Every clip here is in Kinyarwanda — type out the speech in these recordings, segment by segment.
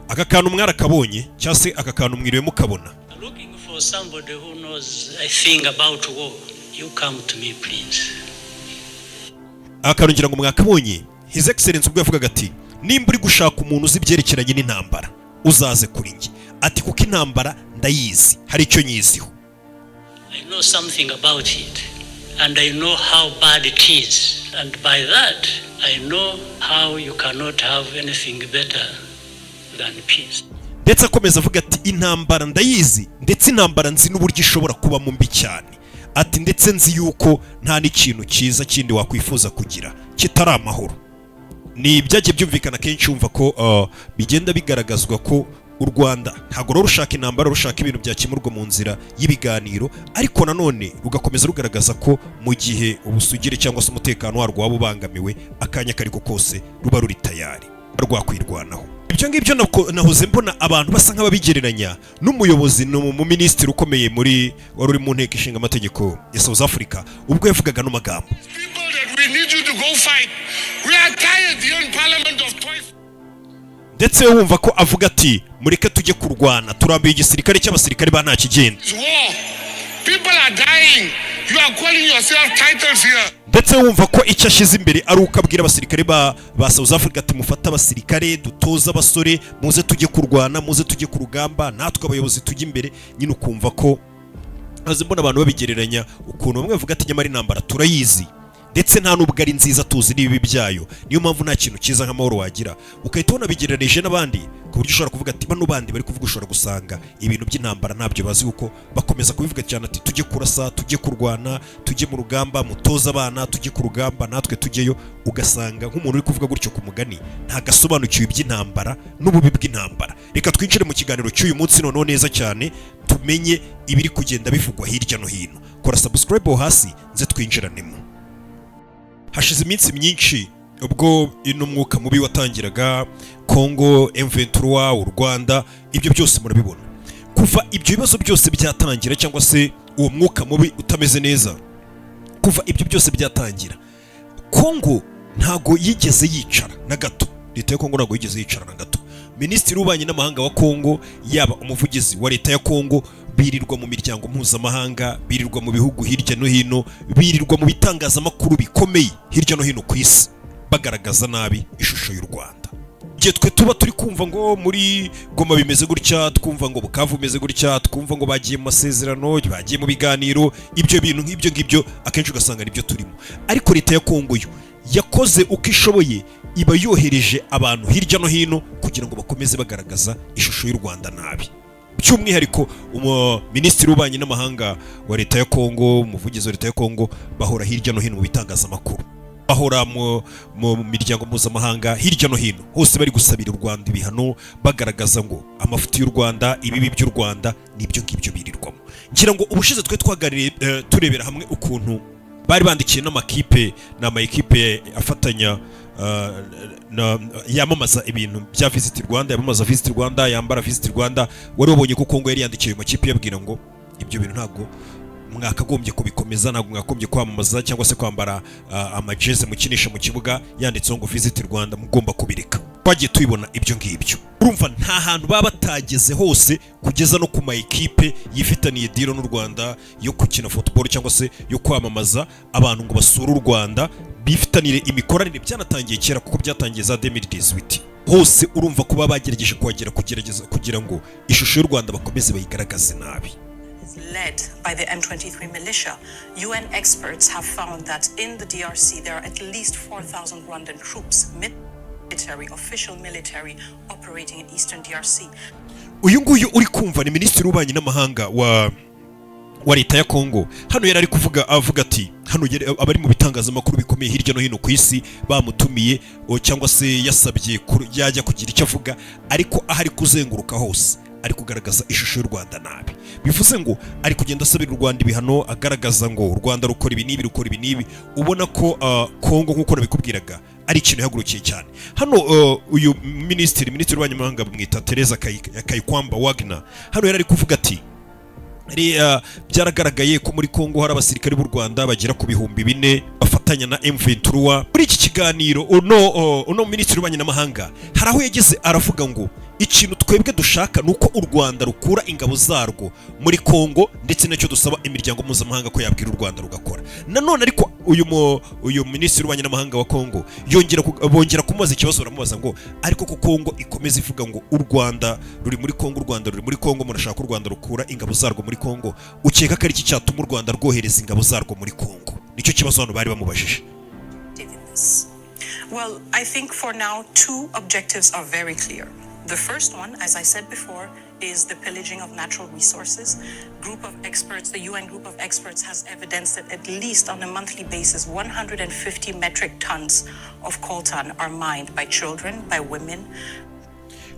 Aka kantu mwarakabonye, cyangwa se aka kantu mwiriwe mukabona? Looking for somebody who knows a thing about war. You come to me, please. Aka kantu ngira ngo mwakabonye. His Excellence ubwo yavugaga ati: "Nimba uri gushaka umuntu uzi ibyerekeranye n'intambara, uzaze kuri njye," ati kuko intambara ndayizi, hari icyo nyiziho. I know something about it, and I know how bad it is. And by that, I know how you cannot have anything better than peace. Ndetse akomeza avuga ati: "Intambara ndayizi, ndetse intambara nzi n'uburyo ishobora kubamo mbi cyane," ati ndetse nzi yuko nta n'ikintu cyiza kindi wakwifuza kugira kitari amahoro. Ni ibyagiye byumvikana kenshi, wumva ko bigenda bigaragazwa ko u Rwanda ntabwo rero rushaka intambara, rushaka ibintu byakemurwa mu nzira y'ibiganiro, ariko nanone rugakomeza rugaragaza ko mu gihe ubusugire cyangwa se umutekano warwo waba ubangamiwe akanya kariko kose, ruba ruri tayari rwakwirwanaho. Ibyo ngibyo nahoze mbona abantu basa nk'ababigereranya n'umuyobozi, ni umuminisitiri ukomeye muri wari uri mu nteko ishinga amategeko ya South Africa, ubwo yavugaga ano magambo. People that we need you to go fight. We are tired here in Parliament of toys. Ndetse we wumva ko avuga ati: "Mureke tujye kurwana, turambiye igisirikare cy'abasirikare ba nta kigenda." It's war. People are dying. You are calling yourself titles here. Ndetse wumva ko icyo ashyize imbere ari uko abwira abasirikare ba South Africa ati: "Mufate abasirikare, dutoze abasore, muze tujye kurwana, muze tujye ku rugamba, natwe abayobozi tujye imbere." Nyine ukumva ko maze mbona abantu babigereranya ukuntu bamwe bavuga ati: "Nyamara intambara turayizi, ndetse nta nubwo ari nziza, tuzi n'ibibi byayo, niyo mpamvu nta kintu cyiza nk'amahoro wagira." Ugahita ubona bigereranije n'abandi, ku buryo ushobora kuvuga ati: "Bano bandi bari kuvuga, ushobora gusanga ibintu by'intambara ntabyo bazi, kuko bakomeza kubivuga cyane ati: 'Tujye kurasa, tujye kurwana, tujye mu rugamba, mutoze abana, tujye ku rugamba, natwe tujyeyo.'" Ugasanga nk'umuntu uri kuvuga gutyo ku mugani ntabwo asobanukiwe iby'intambara n'ububi bw'intambara. Reka twinjire mu kiganiro cy'uyu munsi noneho neza cyane, tumenye ibiri kugenda bivugwa hirya no hino. Kora subscribe aho hasi, nze twinjiranemo. Hashize iminsi myinshi ubwo ino mwuka mubi watangiraga, Congo, M23, u Rwanda, ibyo byose murabibona. Kuva ibyo bibazo byose byatangira, cyangwa se uwo mwuka mubi utameze neza, kuva ibyo byose byatangira, Congo ntago yigeze yicara na gato. Leta ya Congo ntago yigeze yicara na gato. Minisitiri w'ububanyi n'amahanga wa Congo, yaba umuvugizi wa leta ya Congo, birirwa mu miryango mpuzamahanga, birirwa mu bihugu hirya no hino, birirwa mu bitangazamakuru bikomeye hirya no hino ku isi, bagaragaza nabi ishusho y'u Rwanda. Igihe twe tuba turi kumva ngo muri Goma bimeze gutya, twumva ngo Bukavu bimeze gutya, twumva ngo bagiye mu masezerano, bagiye mu biganiro, ibyo bintu nk'ibyo ngibyo, akenshi ugasanga nibyo turimo. Ariko leta ya Kongo yo yakoze uko ishoboye, iba yohereje abantu hirya no hino kugira ngo bakomeze bagaragaza ishusho y'u Rwanda nabi. By'umwihariko minisitiri w'ububanyi n'amahanga wa leta ya Kongo, umuvugizi wa leta ya Kongo, bahora hirya no hino mu bitangazamakuru, bahora mu miryango mpuzamahanga hirya no hino hose, bari gusabira u Rwanda ibihano, bagaragaza ngo amafuti y'u Rwanda, ibibi by'u Rwanda, nibyo ngibyo birirwamo. Ngira ngo ubushize twe twaganiriye, turebera hamwe ukuntu bari bandikiye n'amakipe, ni amakipe afatanya yamamaza ibintu bya Visit Rwanda, yamamaza Visit Rwanda, yambara Visit Rwanda. Wari wabonye ko Kongo yari yandikiye ayo makipe yabwira ngo ibyo bintu ntabwo mwakagombye kubikomeza, ntabwo mwakagombye kwamamaza cyangwa se kwambara amajeze mukinisha mu kibuga yanditseho ngo Visit Rwanda, mugomba kubireka. Twagiye tubibona ibyo ngibyo. Urumva nta hantu baba batageze hose, kugeza no ku ma ekipe yifitaniye deal n'u Rwanda yo gukina football cyangwa se yo kwamamaza abantu ngo basure u Rwanda, bifitanire imikoranire. Byanatangiye kera, kuko byatangiye za 2018 hose. Urumva kuba bagerageje kuhagera, kugerageza kugira ngo ishusho y'u Rwanda bakomeze bayigaragaze nabi. Is led by the M23 militia. UN experts have found that in the DRC there are at least 4,000 Rwandan troops, military, official military, operating in eastern DRC. Uyu nguyu uri kumva ni minisitiri w'ububanyi n'amahanga wa leta ya Kongo. Hano yari ari kuvuga, avuga ati hano abari mu bitangazamakuru bikomeye hirya no hino ku isi bamutumiye cyangwa se yasabye yajya kugira icyo avuga, ariko aho ari kuzenguruka hose ari kugaragaza ishusho y'u Rwanda nabi. Bivuze ngo ari kugenda asabira u Rwanda ibihano, agaragaza ngo u Rwanda rukora ibi n'ibi, rukora ibi n'ibi. Ubona ko Kongo, nk'uko nabikubwiraga, ari ikintu yahagurukiye cyane. Hano uyu minisitiri w'ububanyi n'amahanga bamwita Teresa Kayikwamba Wagner. Hano yari ari kuvuga ati: "Byaragaragaye ko muri Kongo hari abasirikare b'u Rwanda bagera ku 4000 bafatanya na M23." Muri iki kiganiro uno minisitiri w'ububanyi n'amahanga hari aho yageze aravuga ngo Ikintu twebwe dushaka ni uko u Rwanda rukura ingabo zarwo muri Kongo, ndetse nacyo dusaba imiryango mpuzamahanga ko yabwira u Rwanda rugakora. Nanone ariko uyu minisitiri w'ububanyi n'amahanga wa Kongo bongera kumubaza ikibazo, baramubaza ngo: "Ariko ko Kongo ikomeza ivuga ngo u Rwanda ruri muri Kongo, u Rwanda ruri muri Kongo, murashaka ko u Rwanda rukura ingabo zarwo muri Kongo, ukeka ko ari iki cyatuma u Rwanda rwohereza ingabo zarwo muri Kongo?" Nicyo kibazo hano bari bamubajije. In this? Well, I think for now, two objectives are very clear. The first one, as I said before, is the pillaging of natural resources. Group of experts, the UN group of experts has evidence that at least on a monthly basis, 150 metric tons of coltan are mined by children, by women,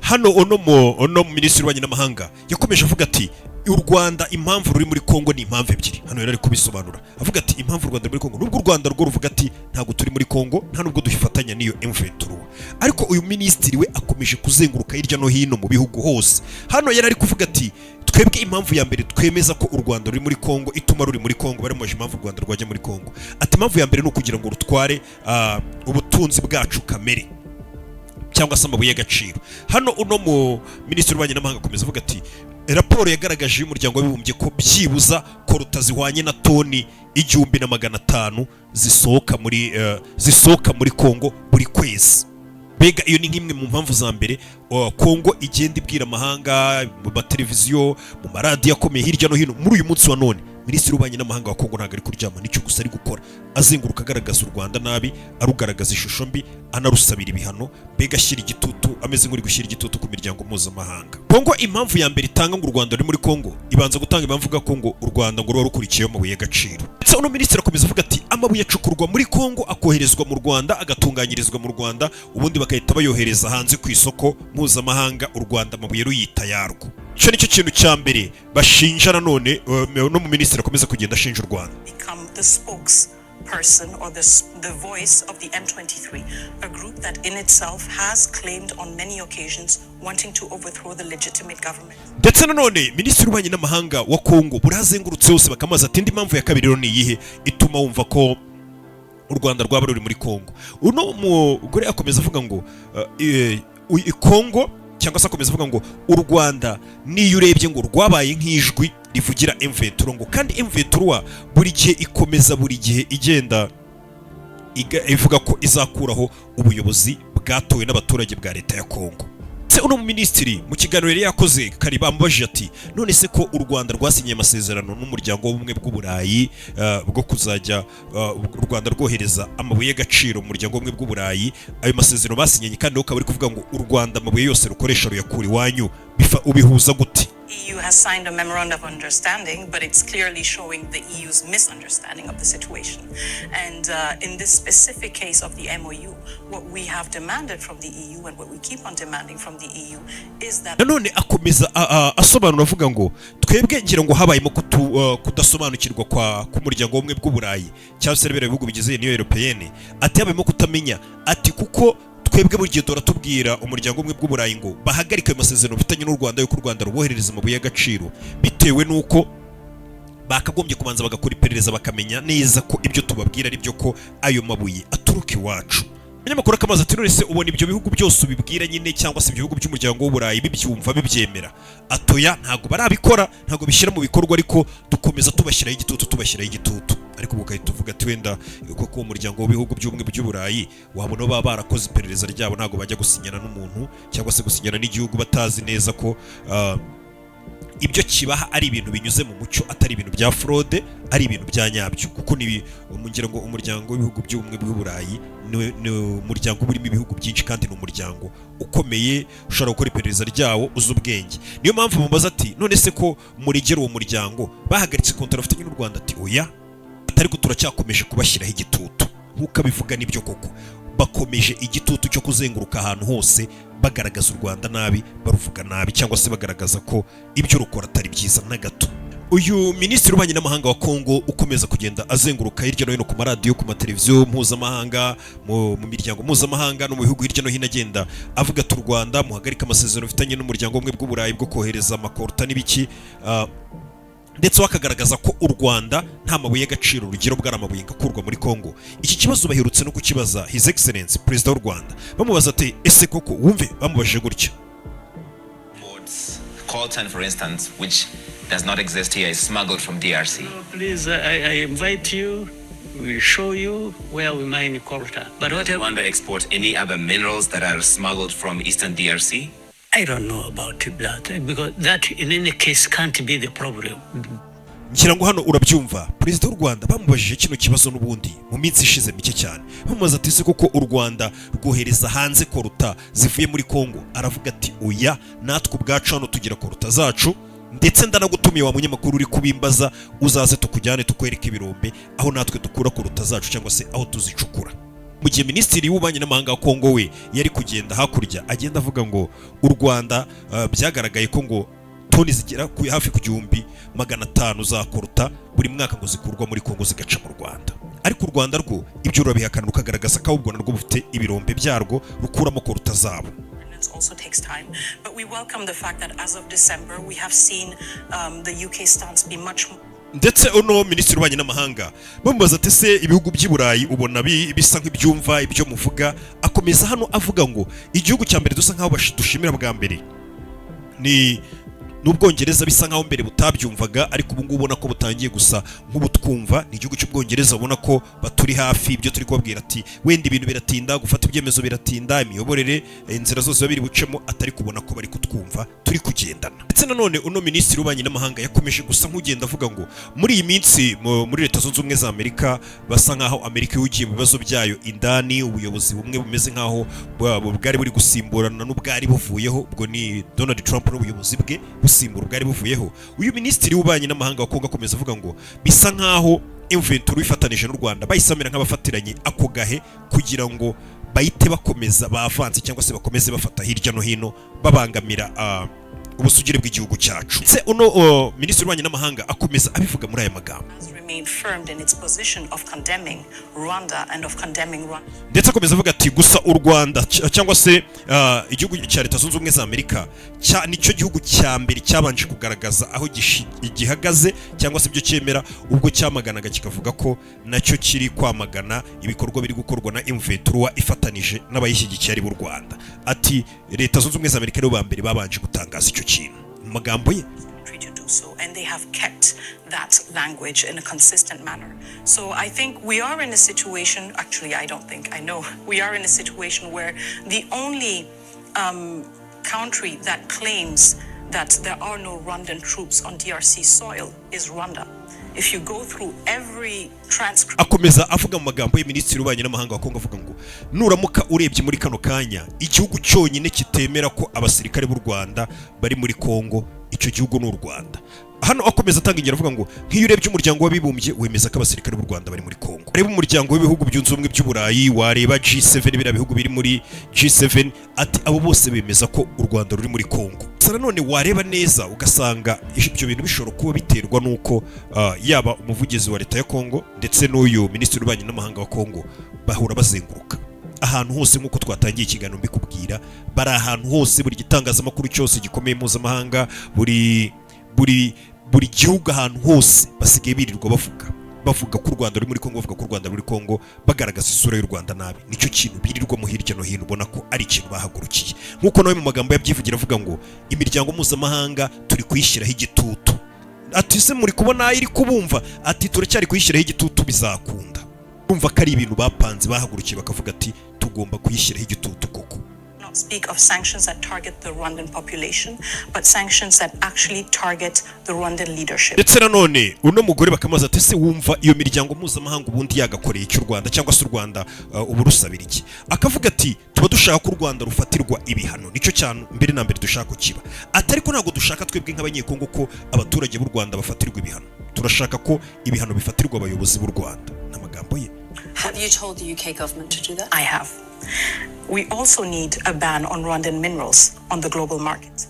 Hano uno minisitiri w'ububanyi n'amahanga yakomeje avuga ati: "U Rwanda impamvu ruri muri Kongo ni impamvu ebyiri." Hano yari ari kubisobanura avuga ati: "Impamvu u Rwanda ruri muri Kongo, nubwo u Rwanda rwo ruvuga ati ntabwo turi muri Kongo, nta nubwo dufatanya n'iyo M23, ariko uyu minisitiri we akomeje kuzenguruka hirya no hino mu bihugu hose. Hano yari ari kuvuga ati: "Twebwe impamvu ya mbere twemeza ko u Rwanda ruri muri Kongo, ituma ruri muri Kongo," baramubajije impamvu u Rwanda rwajya muri Kongo, ati: "Impamvu ya mbere ni ukugira ngo rutware ubutunzi bwacu kamere cyangwa se amabuye y'agaciro." Hano uno mu minisitiri w'ububanyi n'amahanga akomeza avuga ati: "Raporo yagaragaje y'umuryango w'abibumbye ko byibuza coltan zihwanye na toni 1500 zisohoka muri Kongo buri kwezi." Mbega iyo ni nk'imwe mu mpamvu za mbere Kongo igenda ibwira amahanga mu mateleviziyo, mu maradiyo akomeye hirya no hino. Muri uyu munsi wa none minisitiri w'ububanyi n'amahanga wa Kongo ntabwo ari kuryama, nicyo gusa ari gukora, azenguruka agaragaza u Rwanda nabi, arugaragaza ishusho mbi, anarusabira ibihano, mbega ashyira igitutu, ameze nk'uri gushyira igitutu ku miryango mpuzamahanga. Kongo impamvu ya mbere itanga ngo u Rwanda ruri muri Kongo, ibanza gutanga impamvu ivuga ko ngo u Rwanda ngo ruba rukurikiyeho amabuye y'agaciro. Ndetse uno minisitiri akomeza avuga ati: "Amabuye acukurwa muri Kongo akoherezwa mu Rwanda, agatunganyirizwa mu Rwanda, ubundi bagahita bayohereza hanze ku isoko mpuzamahanga, u Rwanda amabuye ruyita yarwo." Icyo nicyo kintu cya mbere bashinja. Nanone no mu minisitiri akomeza kugenda ashinja u Rwanda. Become the spokesperson or the voice of the M23, a group that in itself has claimed on many occasions wanting to overthrow the legitimate government. Ndetse nanone minisitiri w'ububanyi n'amahanga wa Kongo burazengurutse hose, bakamubaza ati: "Indi mpamvu ya kabiri rero ni iyihe ituma wumva ko u Rwanda rwaba ruri muri Kongo?" Uno mugore akomeza avuga ngo Kongo, cyangwa se akomeza avuga ngo u Rwanda niyo urebye ngo rwabaye nk'ijwi rivugira M23, ngo kandi M23 buri gihe ikomeza, buri gihe igenda ivuga ko izakuraho ubuyobozi bwatowe n'abaturage bwa leta ya Kongo. Se uno minisitiri mu kiganiro yari yakoze kare bamubajije ati: "None se ko u Rwanda rwasinyiye amasezerano n'umuryango w'ubumwe bw'Uburayi bwo kuzajya u Rwanda rwohereza amabuye y'agaciro mu muryango w'ubumwe bw'Uburayi, ayo masezerano basinyanye kandi ukaba uri kuvuga ngo u Rwanda amabuye yose rukoresha ruyakura iwanyu, bifa ubihuza gute?" EU has signed a memorandum of understanding, but it's clearly showing the EU's misunderstanding of the situation. And in this specific case of the MOU, what we have demanded from the EU and what we keep on demanding from the EU is that Nanone akomeza asobanura avuga ngo: "Twebwe ngira ngo habayemo kudasobanukirwa kwa k'umuryango w'ubumwe bw'Uburayi cyangwa se biriya bihugu bigize Union Européenne." Ati: "Habayemo kutamenya," ati: "kuko twebwe buri gihe duhora tubwira umuryango w'ubumwe bw'Uburayi ngo bahagarike ayo masezerano bafitanye n'u Rwanda yuko u Rwanda ruboherereza amabuye y'agaciro, bitewe n'uko bakagombye kubanza bagakora iperereza, bakamenya neza ko ibyo tubabwira ari byo, ko ayo mabuye aturuka iwacu." Umunyamakuru akamaze ati: "None se ubona ibyo bihugu byose ubibwira nyine, cyangwa se ibihugu by'umuryango w'Uburayi, bibyumva, bibyemera?" Atoya, ntabwo barabikora, ntabwo bishyira mu bikorwa, ariko dukomeza tubashyiraho igitutu, tubashyiraho igitutu." Ariko ubwo ugahita uvuga ati: "Wenda kuko uwo muryango w'ibihugu by'ubumwe by'Uburayi wabona baba barakoze iperereza ryabo, ntabwo bajya gusinyana n'umuntu cyangwa se gusinyana n'igihugu batazi neza ko ibyo kibaha ari ibintu binyuze mu mucyo, atari ibintu bya fraude, ari ibintu bya nyabyo." Kuko ni ngira ngo umuryango w'ibihugu by'ubumwe bw'Uburayi ni umuryango uba urimo ibihugu byinshi, kandi ni umuryango ukomeye ushobora gukora iperereza ryawo, uzi ubwenge. Niyo mpamvu mubaza ati: "None se ko muregera uwo muryango, bahagaritse kontara bafitanye n'u Rwanda?" Ati: "Oya," ariko turacyakomeje kubashyiraho igitutu. Nk'uko abivuga nibyo koko, bakomeje igitutu cyo kuzenguruka ahantu hose bagaragaza u Rwanda nabi, baruvuga nabi, cyangwa se bagaragaza ko ibyo rukora atari byiza na gato. Uyu minisitiri w'ububanyi n'amahanga wa Kongo ukomeza kugenda azenguruka hirya no hino ku maradiyo, ku mateleviziyo mpuzamahanga, mu miryango mpuzamahanga no mu bihugu hirya no hino, agenda avuga ati: "U Rwanda muhagarike amasezerano bifitanye n'umuryango w'ubumwe bw'Uburayi bwo kohereza amacoltan n'ibiki," ndetse bakagaragaza ko u Rwanda nta mabuye y'agaciro rugira, ubwo ari amabuye akurwa muri Kongo. Iki kibazo baherutse no kukibaza His Excellence Perezida w'u Rwanda, bamubaza ati: "Ese koko?" Wumve bamubajije gutya. Perhaps coltan, for instance, which does not exist here, is smuggled from DRC. No, please, I invite you. We'll show you where we mine coltan. But what Rwanda export any other minerals that are smuggled from eastern DRC? I don't know about that because that, in any case, can't be the problem. Ngira ngo hano urabyumva, perezida w'u Rwanda bamubajije kino kibazo n'ubundi mu minsi ishize mike cyane, bamubaza ati: "Ese koko u Rwanda rwohereza hanze coltan zivuye muri Kongo?" Aravuga ati: "Oya, natwe ubwacu hano tugira coltan zacu, ndetse ndanagutumiye wa munyamakuru uri kubimbaza, uzaze tukujyane tukwereke ibirombe aho natwe dukura coltan zacu cyangwa se aho tuzicukura." Mu gihe minisitiri w'ububanyi n'amahanga wa Kongo we yari kugenda hakurya agenda avuga ngo u Rwanda byagaragaye ko ngo toni zigera hafi ku 1500 za coltan buri mwaka ngo zikurwa muri Kongo zigaca mu Rwanda, ariko u Rwanda rwo ibyo rurabihakana, rukagaragaza ko ahubwo narwo bufite ibirombe byarwo rukuramo coltan zabo. Governance also takes time. But we welcome the fact that as of December, we have seen the UK stance be much more. Ndetse uno minisitiri w'ububanyi n'amahanga bamubaza ati: "Se ibihugu by'i Burayi ubona bisa nk'ibyumva ibyo muvuga?" Akomeza hano avuga ngo igihugu cya mbere dusa nk'aho dushimira bwa mbere ni n'Ubwongereza, bisa nk'aho mbere butabyumvaga, ariko ubu ngubu ubona ko butangiye gusa nk'ubutwumva. Ni igihugu cy'Ubwongereza, ubona ko baturi hafi ibyo turi kubabwira, ati wenda ibintu biratinda gufata ibyemezo, biratinda imiyoborere, inzira zose biba biri bucemo, atari kubona ko bari kutwumva, turi kugendana. Ndetse nanone uno minisitiri w'ububanyi n'amahanga yakomeje gusa nk'ugenda avuga ngo muri iyi minsi muri Leta Zunze Ubumwe za Amerika basa nk'aho Amerika ihugiye mu bibazo byayo indani, ubuyobozi bumwe bumeze nk'aho bwari buri gusimburana n'ubwari buvuyeho, ubwo ni Donald Trump n'ubuyobozi bwe busimbura ubwari buvuyeho. Uyu minisitiri w'ububanyi n'amahanga wa Kongo akomeza avuga ngo bisa nk'aho M23 ifatanije n'u Rwanda bahise bamera nk'abafatiranye ako gahe kugira ngo bahite bakomeza bavanze cyangwa se bakomeze bafata hirya no hino babangamira ubusugire bw'igihugu cyacu. Ndetse uno minisitiri w'ububanyi n'amahanga akomeza abivuga muri aya magambo. Has remained firm in its position of condemning Rwanda and of condemning Rwanda. Ndetse akomeza avuga ati gusa u Rwanda cyangwa se igihugu cya Leta Zunze Ubumwe za Amerika nicyo gihugu cya mbere cyabanje kugaragaza aho gihagaze cyangwa se ibyo cyemera, ubwo cyamaganaga kikavuga ko nacyo kiri kwamagana ibikorwa biri gukorwa na M23 ifatanije n'abayishyigikiye ari b'u Rwanda. Ati Leta Zunze Ubumwe za Amerika nibo ba mbere babanje gutangaza icyo kintu, mu magambo ye. Country to do so, and they have kept that language in a consistent manner. So I think we are in a situation, actually, I don't think, I know, we are in a situation where the only country that claims that there are no Rwandan troops on DRC soil is Rwanda. If you go through every transcript, Akomeza avuga mu magambo ye minisitiri w'ububanyi n'amahanga wa Kongo, avuga ngo nuramuka urebye muri kano kanya, igihugu cyonyine kitemera ko abasirikare b'u Rwanda bari muri Kongo, icyo gihugu ni u Rwanda. Hano akomeza atanga ingero avuga ngo nk'iyo urebye Umuryango w'Abibumbye wemeza ko abasirikare b'u Rwanda bari muri Kongo, wareba Umuryango w'Ibihugu Byunze Ubumwe by'Uburayi, wareba G7, biriya bihugu biri muri G7, ati abo bose bemeza ko u Rwanda ruri muri Kongo. Gusa nanone wareba neza ugasanga ibyo bintu bishobora kuba biterwa n'uko yaba umuvugizi wa leta ya Kongo ndetse n'uyu minisitiri w'ububanyi n'amahanga wa Kongo bahora bazenguruka ahantu hose. Nk'uko twatangiye ikiganiro mbikubwira, bari ahantu hose, buri gitangazamakuru cyose gikomeye mpuzamahanga, buri gihugu, ahantu hose basigaye birirwa bavuga ko u Rwanda ruri muri Kongo, bavuga ko u Rwanda ruri Kongo, bagaragaza isura y'u Rwanda nabi. Nicyo kintu birirwamo hirya no hino, ubona ko ari ikintu bahagurukiye. Nk'uko nawe mu magambo yabyivugira avuga ngo imiryango mpuzamahanga turi kuyishyiraho igitutu. Ati: "Se muri kubona iri kubumva?" Ati: "Turacyari kuyishyiraho igitutu, bizakunda." Urumva ko ari ibintu bapanze, bahagurukiye bakavuga ati tugomba kuyishyiraho igitutu koko. Not speak of sanctions that target the Rwandan population, but sanctions that actually target the Rwandan leadership. Ndetse nanone uno mugore bakamubaza ati: "Ese wumva iyo miryango mpuzamahanga ubundi yagakoreye iki u Rwanda, cyangwa se u Rwanda ubu rusabira iki?" Akavuga ati: "Tuba dushaka ko u Rwanda rufatirwa ibihano, nicyo cyane mbere na mbere dushaka ko kiba." Ati: "Ariko ntabwo dushaka twebwe nk'Abanyekongo ko abaturage b'u Rwanda bafatirwa ibihano, turashaka ko ibihano bifatirwa abayobozi b'u Rwanda." Ni amagambo ye. Have you told the UK government to do that? I have. We also need a ban on Rwandan minerals on the global market.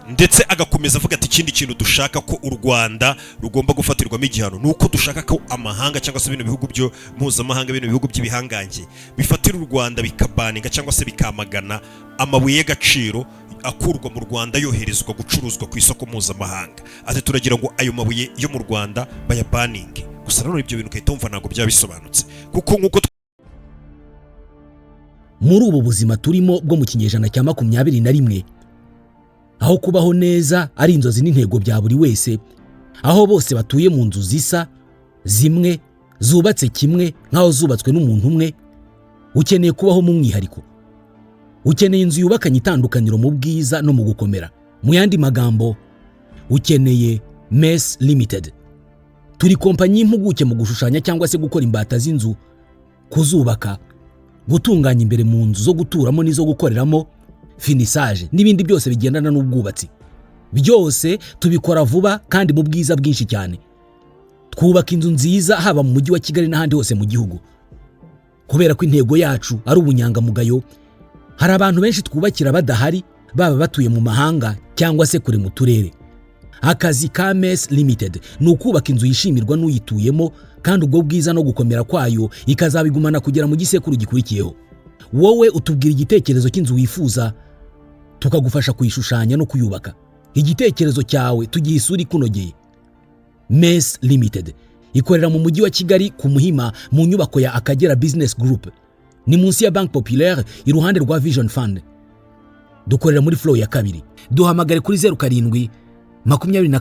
Ndetse agakomeza avuga ati ikindi kintu dushaka ko u Rwanda rugomba gufatirwamo igihano ni uko dushaka ko amahanga cyangwa se bino bihugu byo mpuzamahanga, bino bihugu by'ibihangange bifatira u Rwanda, bikabaninga cyangwa se bikamagana amabuye y'agaciro akurwa mu Rwanda yoherezwa gucuruzwa ku isoko mpuzamahanga. Ati turagira ngo ayo mabuye yo mu Rwanda bayabaninge. Gusa nanone ibyo bintu ugahita wumva ntabwo byaba bisobanutse, kuko nk'uko Muri ubu buzima turimo bwo mu kinyejana cya 21. Aho kubaho neza ari inzozi n'intego bya buri wese, aho bose batuye mu nzu zisa zimwe, zubatse kimwe nk'aho zubatswe n'umuntu umwe, ukeneye kubaho mu mwihariko. Ukeneye inzu yubakanye itandukaniro mu bwiza no mu gukomera. Mu yandi magambo, ukeneye Mess Limited. Turi kompanyi y'impuguke mu gushushanya cyangwa se gukora imbata z'inzu, kuzubaka, gutunganya imbere mu nzu zo guturamo n'izo gukoreramo, finissage n'ibindi byose bigendana n'ubwubatsi. Byose tubikora vuba kandi mu bwiza bwinshi cyane. Twubaka inzu nziza haba mu mujyi wa Kigali n'ahandi hose mu gihugu. Kubera ko intego yacu ari ubunyangamugayo, hari abantu benshi twubakira badahari, baba batuye mu mahanga cyangwa se kure mu turere. Akazi ka Mess Limited ni ukubaka inzu yishimirwa n'uyituyemo, kandi ubwo bwiza no gukomera kwayo ikazabigumana kugera mu gisekuru gikurikiyeho. Wowe utubwira igitekerezo cy'inzu wifuza, tukagufasha kuyishushanya no kuyubaka. Igitekerezo cyawe tugiha isura ikunogeye. Mess Limited ikorera mu mujyi wa Kigali ku Muhima, mu nyubako ya Akagera Business Group, ni munsi ya Banque Populaire, iruhande rwa Vision Fund. Dukorera muri floor ya kabiri. Duhamagare kuri 07 27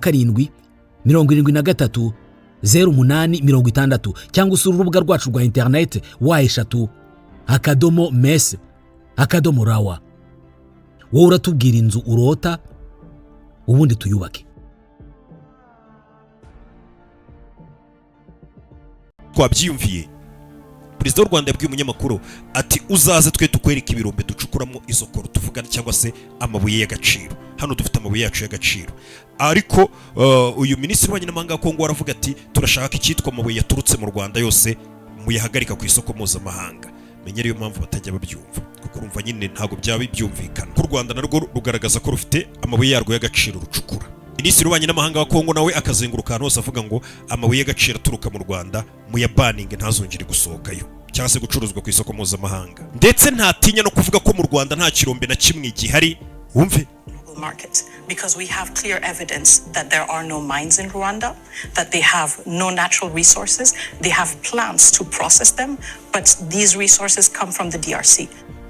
73 08 60, cyangwa usura urubuga rwacu rwa interineti www.mess.rw. Wowe uratubwira inzu urota, ubundi tuyubake. Twabyiyumviye, Perezida w'u Rwanda yabwiye umunyamakuru ati: "Uzaze twe tukwereka ibirombe ducukuramo izo coltan tuvugana, cyangwa se amabuye y'agaciro. Hano dufite amabuye yacu y'agaciro." Ariko uyu minisitiri w'ububanyi n'amahanga wa Kongo aravuga ati: "Turashaka icyitwa amabuye yaturutse mu Rwanda yose muyahagarika ku isoko mpuzamahanga." Menya ariyo mpamvu batajya babyumva, kuko urumva nyine ntabwo byaba byumvikana ko u Rwanda narwo rugaragaza ko rufite amabuye yarwo y'agaciro rucukura, Minisitiri w'ububanyi n'amahanga wa Kongo nawe akazenguruka ahantu hose avuga ngo amabuye y'agaciro aturuka mu Rwanda muyabaninge, ntazongere gusohokayo cyangwa se gucuruzwa ku isoko mpuzamahanga. Ndetse ntatinya no kuvuga ko mu Rwanda nta kirombe na kimwe gihari. Wumve. Global market because we have clear evidence that there are no mines in Rwanda, that they have no natural resources, they have plants to process them, but these resources come from the DRC.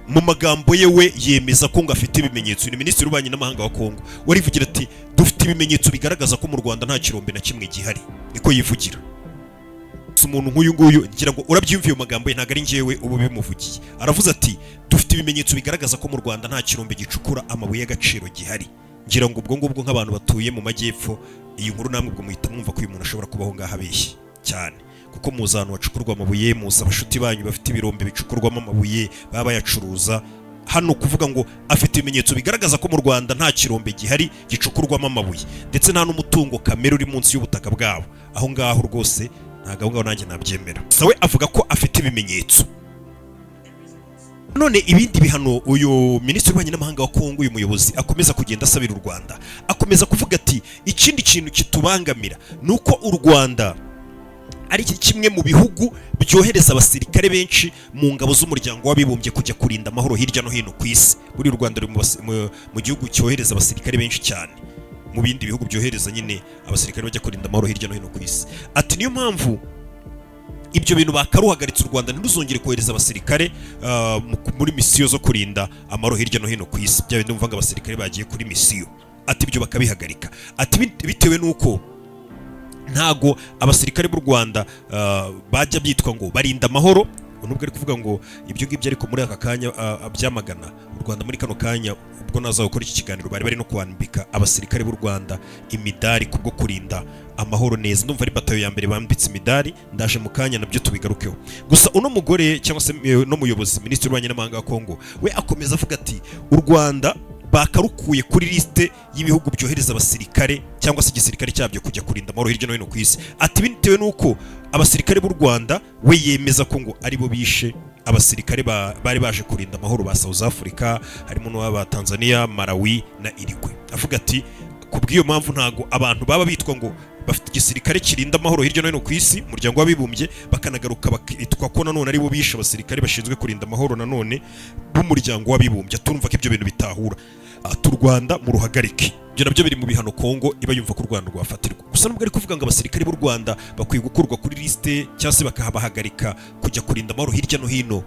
Mu magambo ye, we yemeza ko ngo afite ibimenyetso. Ni minisitiri w'ububanyi n'amahanga wa Kongo warivugira ati: "Dufite ibimenyetso bigaragaza ko mu Rwanda nta kirombe na kimwe gihari." Niko yivugira. Si umuntu nk'uyu nguyu, ngira ngo urabyiyumviye mu magambo ye, ntabwo ari njyewe ubu bimuvugiye. Aravuze ati: "Dufite ibimenyetso bigaragaza ko mu Rwanda nta kirombe gicukura amabuye y'agaciro gihari." Ngira ngo ubwo ngubwo nk'abantu batuye mu majyepfo, iyi nkuru namwe ubwo muhita mwumva ko uyu muntu ashobora kubaho ngaho abeshye cyane, kuko muzi ahantu hacukurwa amabuye, muzi abashuti banyu bafite ibirombe bicukurwamo amabuye baba bayacuruza. Hano kuvuga ngo afite ibimenyetso bigaragaza ko mu Rwanda nta kirombe gihari gicukurwamo amabuye, ndetse nta n'umutungo kamere uri munsi y'ubutaka bwabo, aho ngaho rwose ntabwo aho ngaho nanjye nabyemera. Gusa we avuga ko afite ibimenyetso. None ibindi bihano uyu minisitiri w'ububanyi n'amahanga wa Kongo, uyu muyobozi, akomeza kugenda asabira u Rwanda, akomeza kuvuga ati: "Ikindi kintu kitubangamira ni uko u Rwanda ari kimwe mu bihugu byohereza abasirikare benshi mu ngabo z'Umuryango w'Abibumbye kujya kurinda amahoro hirya no hino ku isi." Buri u Rwanda ruri mu gihugu cyohereza abasirikare benshi cyane mu bindi bihugu byohereza nyine abasirikare bajya kurinda amahoro hirya no hino ku isi. Ati: "Niyo mpamvu ibyo bintu bakaruhagaritse, u Rwanda ntiruzongere kohereza abasirikare muri misiyo zo kurinda amahoro hirya no hino ku isi." Bya bindi umva ngo abasirikare bagiye kuri misiyo, ati ibyo bakabihagarika. Ati bitewe n'uko ntago abasirikare b'u Rwanda bajya byitwa ngo barinda amahoro, nubwo ari kuvuga ngo ibyo ngibyo, ariko muri aka kanya byamagana u Rwanda. Muri kano kanya ubwo naza gukora iki kiganiro, bari bari no kwambika abasirikare b'u Rwanda imidari kubwo kurinda amahoro neza. Ndumva ari batayo ya mbere bambitse imidari. Ndaje mu kanya nabyo tubigarukeho. Gusa uno mugore cyangwa se no muyobozi, minisitiri w'ububanyi n'amahanga wa Kongo, we akomeza avuga ati u Rwanda bakarukuye kuri lisite y'ibihugu byohereza abasirikare cyangwa se igisirikare cyabyo kujya kurinda amahoro hirya no hino ku isi. Ati bitewe n'uko abasirikare b'u Rwanda, we yemeza ko ngo aribo bishe abasirikare bari baje kurinda amahoro ba South Africa, harimo n'aba Tanzania, Malawi na Uruguay. Avuga ati ku bw'iyo mpamvu ntago abantu baba bitwa ngo bafite igisirikare kirinda amahoro hirya no hino ku isi, Umuryango w'Abibumbye, bakanagaruka bakitwa ko nanone aribo bishe abasirikare bashinzwe kurinda amahoro nanone b'Umuryango w'Abibumbye. Turumva ko ibyo bintu bitahura. Ati u Rwanda muruhagarike. Ibyo nabyo biri mu bihano Kongo iba yumva ko u Rwanda rwafatirwa. Gusa nubwo ari kuvuga ngo abasirikare b'u Rwanda bakwiye gukurwa kuri lisite cyangwa se bakabahagarika kujya kurinda amahoro hirya no hino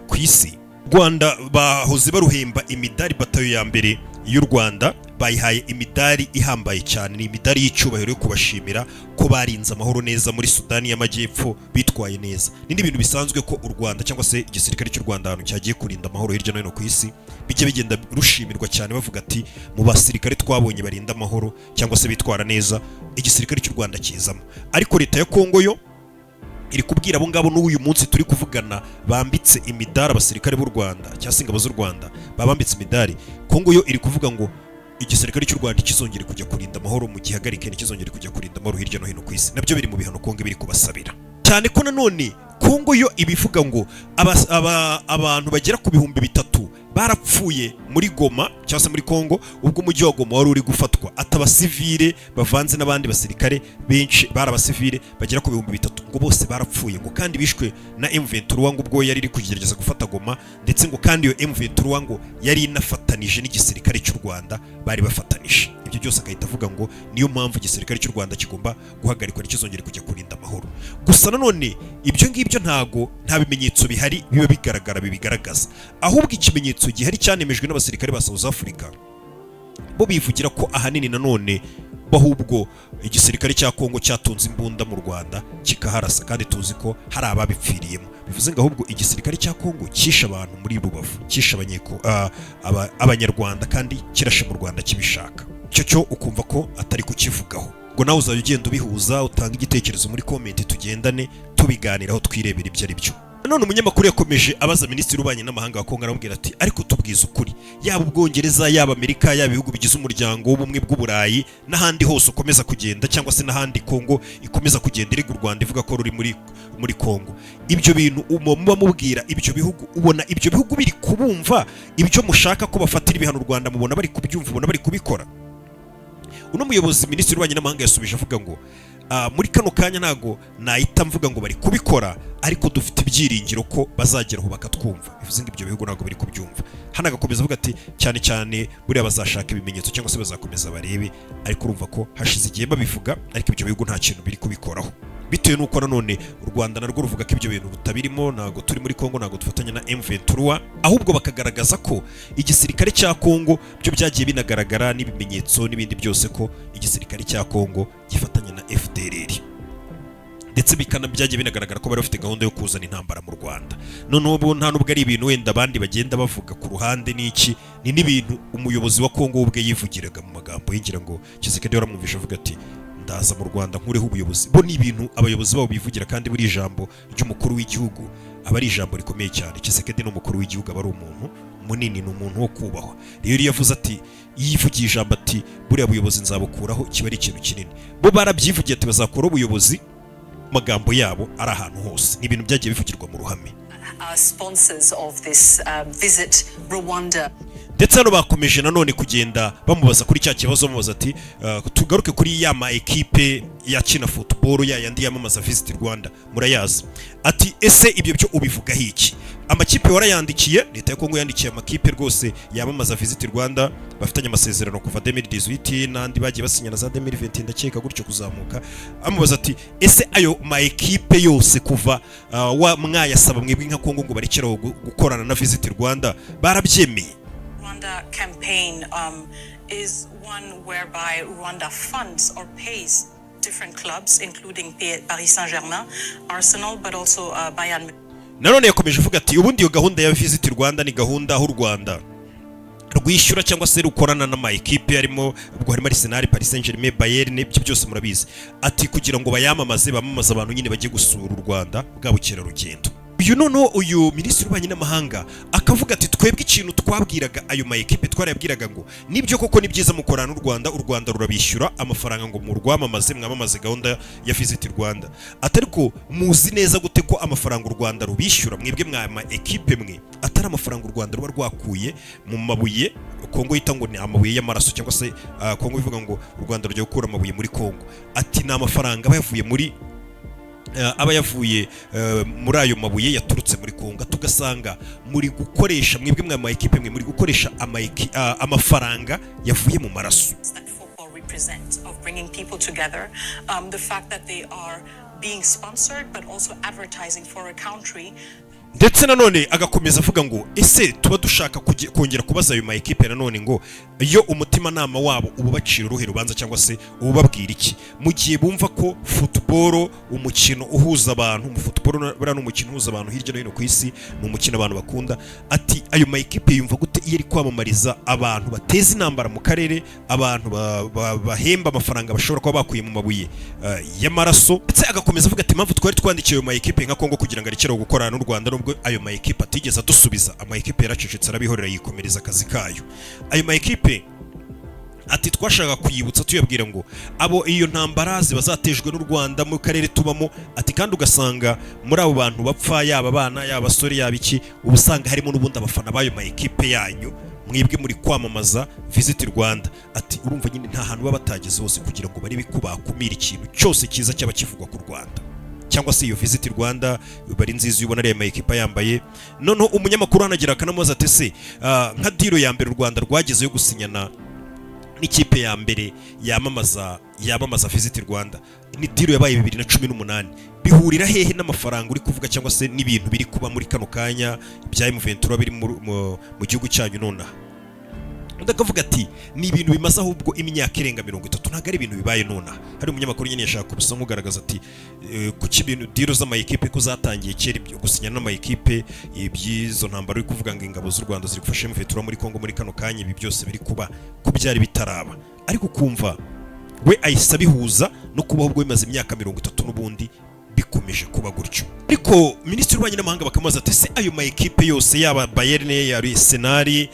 ku isi, Rwanda bahoze baruhemba imidari. Batayo ya mbere y'u Rwanda bayihaye imidari ihambaye cyane. Ni imidari y'icyubahiro yo kubashimira ko barinze amahoro neza muri Sudani y'Amajyepfo, bitwaye neza. Ni n'ibintu bisanzwe ko u Rwanda cyangwa se igisirikare cy'u Rwanda, ahantu cyagiye kurinda amahoro hirya no hino ku isi, bijya bigenda rushimirwa cyane, bavuga ati: "Mu basirikare twabonye barinda amahoro cyangwa se bitwara neza, igisirikare cy'u Rwanda kizamo." Ariko leta ya Kongo yo iri kubwira abo ngabo n'uyu munsi turi kuvugana bambitse imidari abasirikare b'u Rwanda cyangwa se ingabo z'u Rwanda babambitse imidari. Kongo yo iri kuvuga ngo igisirikare cy'u Rwanda kizongere kujya kurinda amahoro, mu gihagarike, ntikizongere kujya kurinda amahoro hirya no hino ku isi. Nabyo biri mu bihano Kongo biri kubasabira cyane, ko nanone Kongo yo ibivuga ngo abantu bagera ku 3000 barapfuye muri Goma cyangwa se muri Kongo ubwo umujyi wa Goma wari uri gufatwa, ati abasivile bavanze n'abandi basirikare benshi bari abasivile bagera ku 3000, ngo bose barapfuye, ngo kandi bishwe na M23 ngo ubwo yari iri kugerageza gufata Goma, ndetse ngo kandi iyo M23 ngo yari inafatanije n'igisirikare cy'u Rwanda, bari bafatanije. Ibyo byose agahita avuga ngo niyo mpamvu igisirikare cy'u Rwanda kigomba guhagarikwa, ntikizongere kujya kurinda amahoro. Gusa nanone ibyo ngibyo ntago nta bimenyetso bihari biba bigaragara bibigaragaza. Ahubwo ikimenyetso gihari cyanemejwe n'abasirikare ba South Africa, bo bivugira ko ahanini nanone bo ahubwo igisirikare cya Kongo cyatunze imbunda mu Rwanda kikaharasa, kandi tuzi ko hari ababipfiriyemo. Bivuze ngo ahubwo igisirikare cya Kongo cyishe abantu muri Rubavu, cyishe abanyarwanda, kandi kirashe mu Rwanda kibishaka. Icyo cyo ukumva ko atari kukivugaho. Ngo nawe uzajya ugenda ubihuza, utanga igitekerezo muri comment, tugendane tubiganiraho, twirebera ibyo ari byo. None umunyamakuru yakomeje abaza minisitiri w'ububanyi n'amahanga wa Kongo, aramubwira ati: "Ariko tubwize ukuri, yaba Ubwongereza, yaba Amerika, yaba ibihugu bigize umuryango w'ubumwe bw'Uburayi n'ahandi hose ukomeza kugenda, cyangwa se n'ahandi Kongo ikomeza kugenda irega u Rwanda ivuga ko ruri muri Kongo, ibyo bintu muba mubwira ibyo bihugu, ubona ibyo bihugu biri kubumva? Ibyo mushaka ko bafatira ibihano u Rwanda, mubona bari kubyumva? Ubona bari kubikora?" Uno muyobozi, minisitiri w'ububanyi n'amahanga, yasubije avuga ngo: "Muri kano kanya ntago nahita mvuga ngo bari kubikora, ariko dufite ibyiringiro ko bazageraho bakatwumva." Bivuze ngo ibyo bihugu ntabwo biri kubyumva. Hano agakomeza avuga ati cyane cyane buriya bazashaka ibimenyetso cyangwa se bazakomeza barebe. Ariko urumva ko hashize igihe babivuga, ariko ibyo bihugu nta kintu biri kubikoraho, bitewe n'uko nanone u Rwanda narwo ruvuga ko ibyo bintu rutabirimo, ntabwo turi muri Kongo, ntabwo dufatanya na M23. Ahubwo bakagaragaza ko igisirikare cya Kongo byo byagiye binagaragara n'ibimenyetso n'ibindi byose ko igisirikare cya Kongo gifatanya na FDLR, ndetse bikana byagiye binagaragara ko bari bafite gahunda yo kuzana intambara mu Rwanda. Noneho ubu nta nubwo ari ibintu wenda abandi bagenda bavuga ku ruhande n'iki, ni n'ibintu umuyobozi wa Kongo we ubwe yivugiraga mu magambo ye. Ngira ngo Tshisekedi yaramwumvishe avuga ati: "Ndaza mu Rwanda nkureho ubuyobozi." Bo ni ibintu abayobozi babo bivugira, kandi buri ijambo ry'umukuru w'igihugu aba ari ijambo rikomeye cyane. Tshisekedi ni umukuru w'igihugu, aba ari umuntu munini, ni umuntu wo kubahwa. Rero iyo yavuze ati, yivugiye ijambo ati: "Buriya buyobozi nzabukuraho," kiba ari ikintu kinini. Bo barabyivugiye ati bazakuraho ubuyobozi, amagambo yabo ari ahantu hose, ni ibintu byagiye bivugirwa mu ruhame. Sponsors of this Visit Rwanda. Ndetse hano bakomeje nanone kugenda bamubaza kuri cya kibazo, bamubaza ati: "Tugaruke kuri ya ma ekipe yakina football, ya yandi yamamaza Visit Rwanda, murayazi." Ati: "Ese ibyo byo ubivugaho iki? Amakipe warayandikiye?" Leta ya Kongo yandikiye amakipe rwose yamamaza Visit Rwanda bafitanye amasezerano kuva 2018, n'andi bagiye basinya na za 2020 ndakeka, gutyo kuzamuka. Amubaza ati: "Ese ayo ma ekipe yose kuva wa mwayasaba mwebwe nka Kongo ngo barekeraho gukorana na Visit Rwanda, barabyemeye?" Rwanda campaign is one whereby Rwanda funds or pays different clubs, including Paris Saint-Germain, Arsenal, but also Bayern. Nanone yakomeje avuga ati ubundi iyo gahunda ya Visit Rwanda ni gahunda aho u Rwanda rwishyura cyangwa se rukorana n'ama ekipe harimo, ubwo harimo Arsenal, Paris Saint-Germain, Bayern, ibyo byose murabizi, ati kugira ngo bayamamaze, bamamaze abantu nyine bagiye gusura u Rwanda, bwa bukerarugendo. Uyu noneho, uyu minisitiri w'ububanyi n'amahanga akavuga ati: "Twebwe ikintu twabwiraga ayo ma ekipe, twarayabwiraga ngo nibyo koko ni byiza mukorana n'u Rwanda, u Rwanda rurabishyura amafaranga ngo murwamamaze, mwamamaze gahunda ya Visit Rwanda," ati ariko muzi neza gute ko amafaranga u Rwanda rubishyura mwebwe mwa ma ekipe mwe atari amafaranga u Rwanda ruba rwakuye mu mabuye Kongo yita ngo ni amabuye y'amaraso, cyangwa se Kongo ivuga ngo u Rwanda rujya gukura amabuye muri Kongo?" Ati ni amafaranga aba yavuye muri aba yavuye muri ayo mabuye yaturutse muri Kongo, tugasanga muri gukoresha, mwebwe mwa ma ekipe mwe muri gukoresha amafaranga yavuye mu maraso. That football represents of bringing people together, the fact that they are being sponsored but also advertising for a country. Ndetse nanone agakomeza avuga ngo ese tuba dushaka kongera kubaza ayo ma ekipe nanone ngo iyo umutimanama wabo uba ubacira uruhe rubanza, cyangwa se ubabwira iki, mu gihe bumva ko football, umukino uhuza abantu mu football, buriya ni umukino uhuza abantu hirya no hino ku isi, ni umukino abantu bakunda. Ati ayo ma ekipe yumva gute iyo ari kwamamariza abantu bateza intambara mu karere, abantu bahemba amafaranga bashobora kuba bakuye mu mabuye y'amaraso? Ndetse agakomeza avuga ati impamvu twari twandikiye ayo ma ekipe nka Kongo kugira ngo arekere gukorana n'u Rwanda, nubwo ayo ma ekipe atigeze adusubiza, ama ekipe yaracecetse, arabihorera, yikomereza akazi kayo. Ayo ma ekipe, ati twashaka kuyibutsa, tuyabwira ngo abo iyo ntambara ziba zatejwe n'u Rwanda mu karere tubamo. Ati kandi ugasanga muri abo bantu bapfa, yaba abana, yaba abasore, yaba iki, uba usanga harimo n'ubundi abafana b'ayo ma ekipe yanyu mwebwe muri kwamamaza Visit Rwanda. Ati urumva nyine nta hantu baba batageze hose kugira ngo barebe ko bakumira ikintu cyose cyiza cyaba kivugwa ku Rwanda, cyangwa se iyo Visit Rwanda bari nziza, ubona ariya ma ekipa yambaye. Noneho umunyamakuru hanagira akanamubaza ati ese nka deal ya mbere u Rwanda rwagezeyo yo gusinyana n'ikipe ya mbere yamamaza Visit Rwanda, ni deal yabaye 2018, bihurira hehe n'amafaranga uri kuvuga, cyangwa se n'ibintu biri kuba muri kano kanya bya M23 biri mu gihugu cyanyu nonaha? Undi akavuga ati ni ibintu bimaze ahubwo imyaka irenga 30, ntabwo ari ibintu bibaye nonaha. Hari umunyamakuru nyine yashaka kubusa nk'ugaragaza ati kuki ibintu deal z'amayikipe ko zatangiye kera, ibyo gusinya n'amayikipe, iby'izo ntambara uri kuvuga ngo ingabo z'u Rwanda ziri gufasha M23 muri Kongo muri kano kanya, ibi byose biri kuba ko byari bitaraba? Ariko ukumva we ahise abihuza no kubaho ubwo bimaze imyaka 30 n'ubundi bikomeje kuba gutyo. Ariko minisitiri w'ububanyi n'amahanga bakamubaza ati se ayo ma ekipe yose, yaba Bayern, ya Arsenal,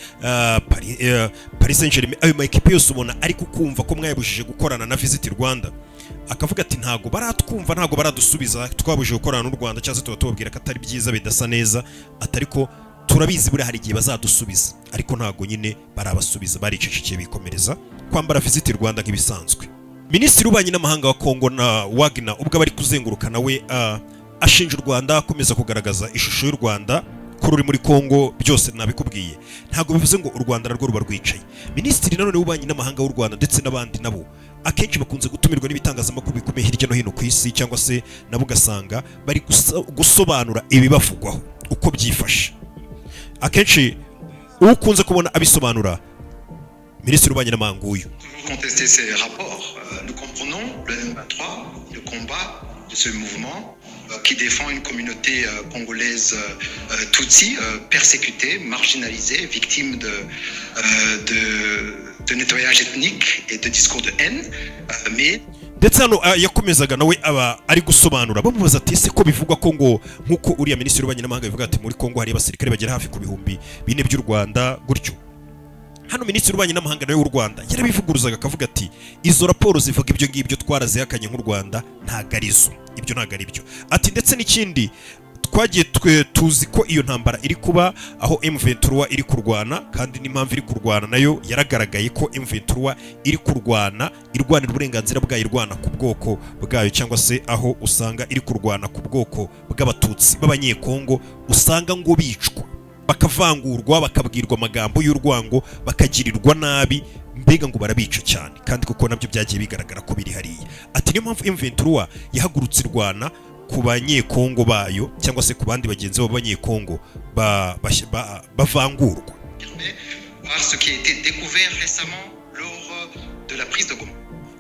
Paris Saint-Germain, ayo ma ekipe yose ubona ariko kumva ko mwayabujije gukorana na Visit Rwanda? Akavuga ati ntago baratwumva, ntago baradusubiza, twabujije gukorana n'u Rwanda cyangwa se tuba tubabwira ko atari byiza, bidasa neza, atari ko turabizi, buriya hari igihe bazadusubiza, ariko ntago nyine barabasubiza, baricecekeye, bikomereza kwambara Visit Rwanda nk'ibisanzwe. Minisitiri w'ububanyi n'amahanga wa Kongo na Wagner ubwo aba ari kuzenguruka nawe ashinja u Rwanda, akomeza kugaragaza ishusho y'u Rwanda ko ruri muri Kongo, byose nabikubwiye, ntabwo bivuze ngo u Rwanda narwo ruba rwicaye. Minisitiri nanone w'ububanyi n'amahanga w'u Rwanda ndetse n'abandi nabo akenshi bakunze gutumirwa n'ibitangazamakuru bikomeye hirya no hino ku isi, cyangwa se nabo ugasanga bari gusobanura ibibavugwaho uko byifashe. Akenshi ukunze kubona abisobanura, minisitiri w'ububanyi n'amahanga uyu. Contester ces rapports. Nous comprenons le M23, le combat de ce mouvement qui défend une communauté congolaise tutsi, persécutée, marginalisée, victime de nettoyage ethnique et de discours de haine. Mais Ndetse hano yakomezaga nawe aba ari gusobanura, bamubaza ati ese ko bivugwa ko ngo nk'uko uriya minisitiri w'ububanyi n'amahanga bivuga ati muri Kongo hari abasirikare bagera hafi ku 4000 by'u Rwanda gutyo, hano minisitiri w'ububanyi n'amahanga nawe w'u Rwanda yarabivuguruzaga, akavuga ati izo raporo zivuga ibyo ngibyo twarazihakanye nk'u Rwanda, ntabwo arizo, ibyo ntabwo ari byo. Ati ndetse n'ikindi twagiye twe tuzi ko iyo ntambara iri kuba aho M23 iri kurwana, kandi n'impamvu iri kurwana nayo yaragaragaye, ko M23 iri kurwana irwanira uburenganzira bwayo, irwana ku bwoko bwayo, cyangwa se aho usanga iri kurwana ku bwoko bw'abatutsi b'abanyekongo, usanga ngo bicwa, bakavangurwa, bakabwirwa amagambo y'urwango, bakagirirwa nabi, mbega ngo barabica cyane, kandi kuko nabyo byagiye bigaragara ko biri hariya. Ati niyo mpamvu M23 yahagurutse irwana ku banyekongo bayo, cyangwa se ku bandi bagenzi babo b'abanyekongo bavangurwa. Par ce qui a été découvert récemment lors de la prise de Goma.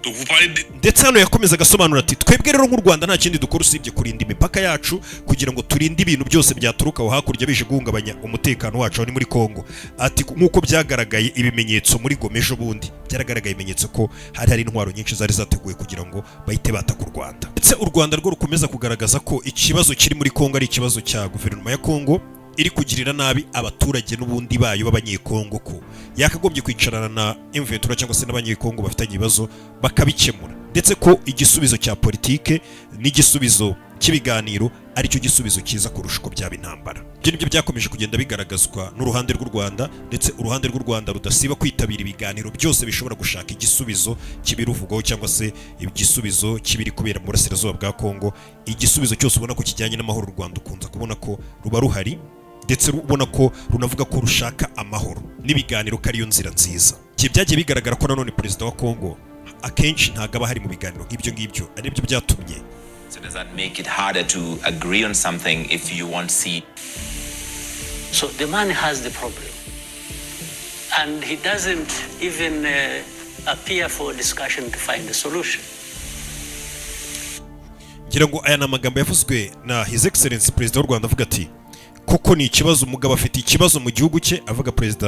Donc vous parlez de, Ndetse hano yakomezaga asobanura ati twebwe rero nk'u Rwanda nta kindi dukora usibye kurinda imipaka yacu, kugira ngo turinde ibintu byose byaturuka aho hakurya bije guhungabanya umutekano wacu, aho ni muri Kongo. Ati nk'uko byagaragaye ibimenyetso muri Goma ejo bundi, byaragaragaye ibimenyetso ko hari intwaro nyinshi zari zateguwe kugira ngo bahite bataka u Rwanda. Ndetse u Rwanda rwo rukomeza kugaragaza ko ikibazo kiri muri Kongo ari ikibazo cya guverinoma ya Kongo iri kugirira nabi abaturage n'ubundi bayo b'abanyekongo, ko yakagombye kwicarana na M23 cyangwa se n'abanyekongo bafitanye ibibazo bakabikemura, ndetse ko igisubizo cya politike n'igisubizo cy'ibiganiro aricyo gisubizo cyiza kurusha uko byaba intambara. Ibyo nibyo byakomeje kugenda bigaragazwa n'uruhande rw'u Rwanda, ndetse uruhande rw'u Rwanda rudasiba kwitabira ibiganiro byose bishobora gushaka igisubizo cy'ibiruvugwaho, cyangwa se igisubizo cy'ibiri kubera mu burasirazuba bwa Kongo. Igisubizo cyose ubona ko kijyanye n'amahoro, u Rwanda ukunze kubona ko ruba ruhari, ndetse ubona ko runavuga ko rushaka amahoro n'ibiganiro, ko ariyo nzira nziza. Igihe byagiye bigaragara ko nanone perezida wa Kongo akenshi ntabwo aba ahari mu biganiro nk'ibyo ngibyo, aribyo byatumye So does that make it harder to agree on something if you won't see So the man has the problem. And he doesn't even appear for discussion to find a solution. Ngira ngo aya ni amagambo yavuzwe na His Excellence Perezida w'u Rwanda, avuga ati koko ni ikibazo, umugabo afite ikibazo mu gihugu cye, avuga perezida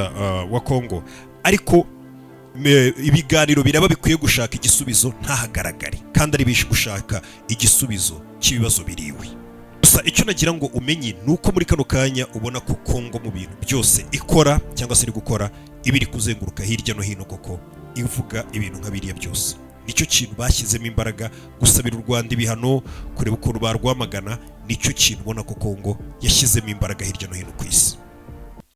wa Congo, ariko ibiganiro biraba bikwiye gushaka igisubizo, ntahagaragare kandi ari bishi gushaka igisubizo cy'ibibazo biriwe. Gusa icyo nagira ngo umenye ni uko muri kano kanya ubona ko Congo mu bintu byose ikora cyangwa se iri gukora, iba iri kuzenguruka hirya no hino koko ivuga ibintu nka biriya byose. Nicyo kintu bashyizemo imbaraga, gusabira u Rwanda ibihano, kureba ukuntu barwamagana. Nicyo kintu ubona ko Congo yashyizemo imbaraga hirya no hino ku isi.